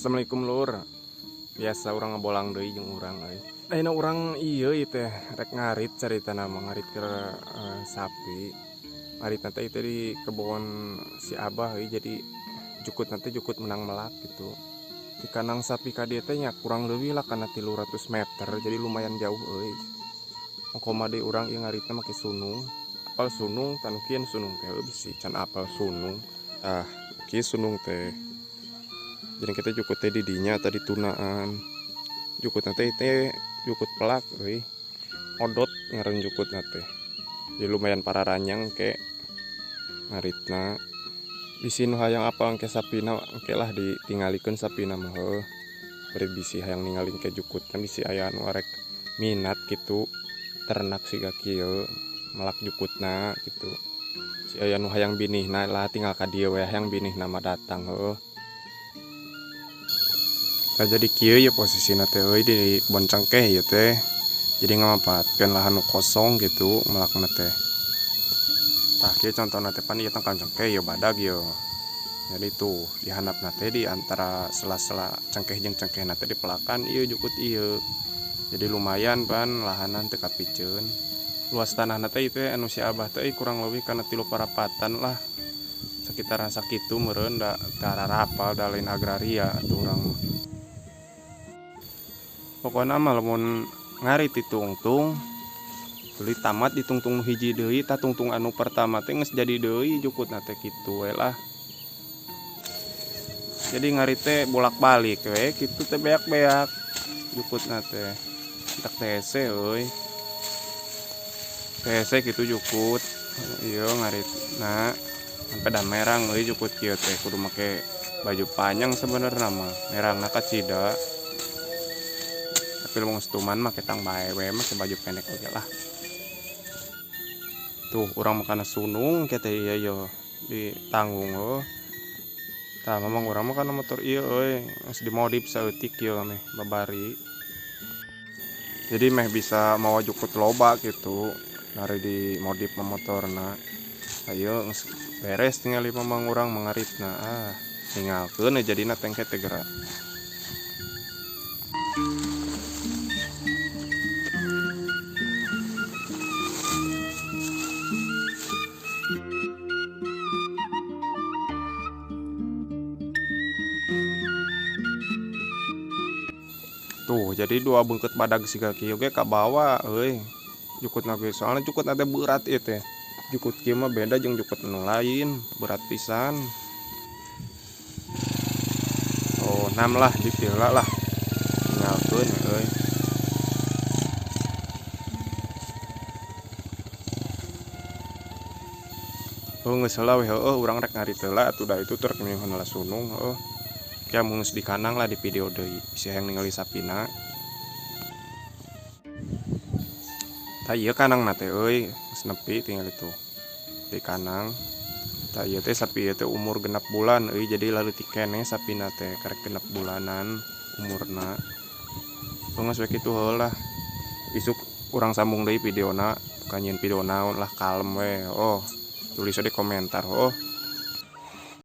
Assalamualaikum lur. Biasa urang ngebolang deui jeung urang euy. Ayeuna urang ieu ieu teh rek ngarit caritana mah ngarit ke sapi. Ngarit teh itu di kebon si Abah euy, jadi jukut nanti jukut menang melak gitu. Di kandang sapi ka dieu teh nya kurang leuwih lah kana 300 meter, jadi lumayan jauh euy. Koma deui urang ieu ngaritna make sunung. Apal sunung tanu kieu sunung teh euy bisi can apal sunung. Ah, kieu sunung teh. Jadi kita jukut teh di dinya tadi tunaan. Jukut teh teh jukut pelak euy. Odot ngaran jukut teh. Jadi lumayan pararanyang ke ngaritna. Bisi nu hayang apal engke sapina engke lah ditinggalikeun sapina mah heuh. Bari bisi hayang ninggalin ke jukutna bisi aya anu arek minat gitu ternak siga kieu melak jukutna gitu. Si aya nu hayang binihna lah tinggal ka dieu we hayang binihna mah datang heuh. Nah, jadi kieu ya posisina teh euy di kebon cengkeh ieu teh. Jadi ngamanfaatkeun lahan nu kosong gitu melakna teh. Tah kieu contona teh pan ieu tangkal cengkeh ieu badag ieu. Jadi tuh di handapna teh di antara sela-sela cengkeh jeung cengkehna teh dipelakan ieu jukut ieu. Jadi lumayan pan lahanan teu kapiceun. Luas tanahna teh ieu teh anu si Abah teh kurang leuwih kana 3 parapatan lah. Sekitaran sakitu meureun da teu ararapal da lain agraria atuh urang mah. Pokona mah lamun ngarit ditungtung tuluy tamat ditungtung nu hiji deui, tah tungtung anu pertama teh geus jadi deui jukutna teh kitu we lah. Jadi ngarit teh bolak-balik we kitu teh beak-beak jukutna teh. Tak teh hese euy. Teh hese kitu jukut. Ieu ngaritna sampe da merang euy jukut kieu teh kudu make baju panjang sebenarna mah. Merangna kacida. Tapi lamun geus tuman mah ketang bae we make baju pendek oge lah. Tuh urang mah kana sunung ke teh ieu yo ditanggung heuh. Tah mamang urang mah kana motor ieu euy geus dimodif saeutik ieu meh babari. Jadi meh bisa mawa jukut loba gitu dari dimodif mah motorna. Ayo geus beres tingali mamang urang mangaritna. Ah, tinggalkeun we jadina tengke teh geura. Tuh, jadi dua bengket badag siga kieu ge kabawa euy. Jukutna ge soalna jukutna teh berat ieu teh. Jukut kieu mah beda jeung jukut nu lain, berat pisan. Oh, 6 lah dipila lah. Tinggalkeun euy. Oh, geus heula we heueuh urang rek ngarit heula atuh da itu teh rek meuheun heula sunung heueuh. Kia mun geus di kandang lah di video deui bisi hayang ningali sapina. Tah ieu kandangna teh euy geus nepi tinggal itu di kandang. Tah ieu teh sapi ieu teh umur 6 bulan euy, jadi laleutik keneh sapina teh karek 6 bulanan umurna. Geus we kitu heula lah. Isuk urang sambung deui videona, bukan nyieun video naon lah kalem we. Oh, tulis di komentar oh.